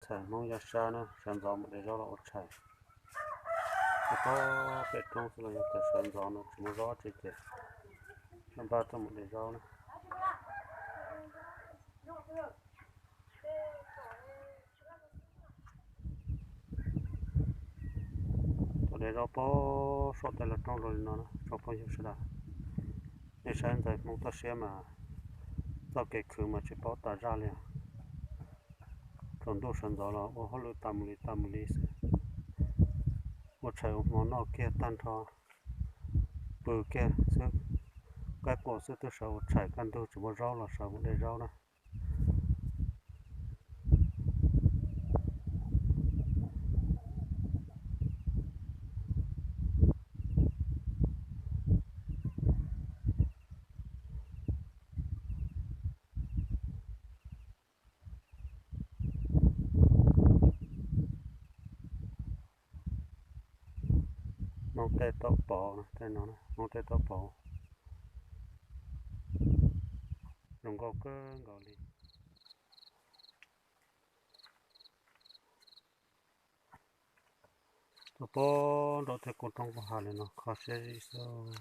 Thaum Hmoob yaj sab na, sawv ntxov mus de zaub los ua tshais. Txog pem roob xwb los yog tias sawv ntxov no tsis muaj zaub tsi ces npaj tuaj mus de zaub na. Tuaj de zaub puag saum tej laj roob zoo li no na tsoom phooj ywg sawv daws. Nej saib ntxhais Hmoob toj siab mas txoj kev khwv mas tsis paub tas zaj li. Tsaus ntuj sawv ntxov los ua hauj lwm tas mus li tas mus li xwb. Ua tshais ua hmo noj kiag tag nrho, pw kiag xwb, qaib qua xwb twb sawv ua tshais, kaj ntug tsis muaj zaub los sawv mus de zaub na. Hmoob tej tauj pov, tej no Hmoob tej tauj pov zoo nkauj kawg nkaus li. Tuaj puag nraum tej qub roob puag hav li no kho siab zim xwb.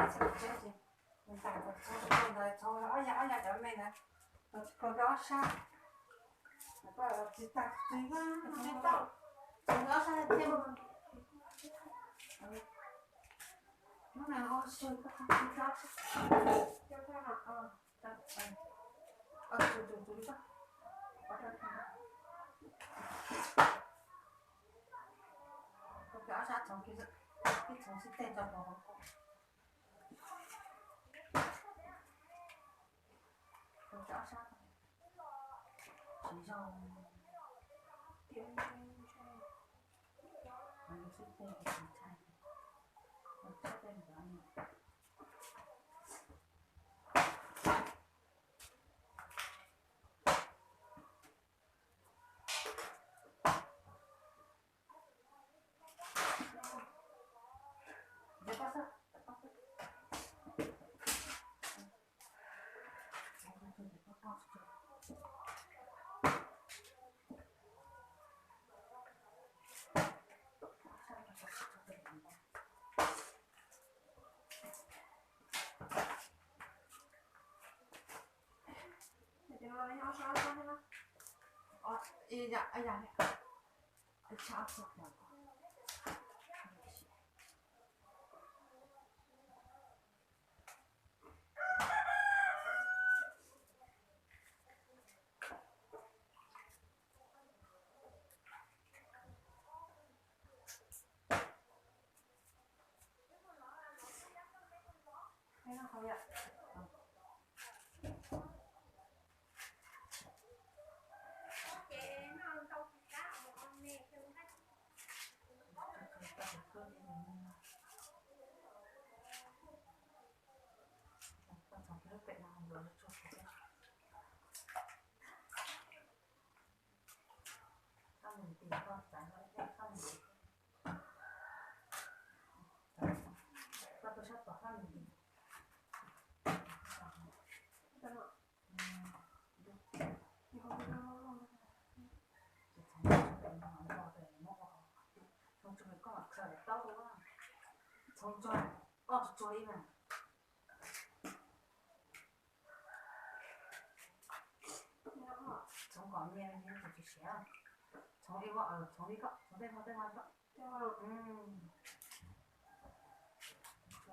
Txhoov tsev ces nws ntais txhoov ntawd, txhoov ob yas, ob yas cov me ntawd, txhoov ob sab, tsis tau, tsis tau, txhoov ob sab thiab. Hnub no ua si, ob sab txhoov kiag, ib txhoov xib teg tso pov hauv kuj. Ob sab tsis zoo, xib teg tsis ntshai, xib teg ntawd. Txhoov tsuag, koj mam khaws daim plaub rau, txhoov tsuag, koj tsuag ib na. Txhoov kom me, txhoov tsis siav, txhoov ib, txhoov ib, koj txhoov tej no, tej no,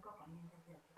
koj kom me ntawd.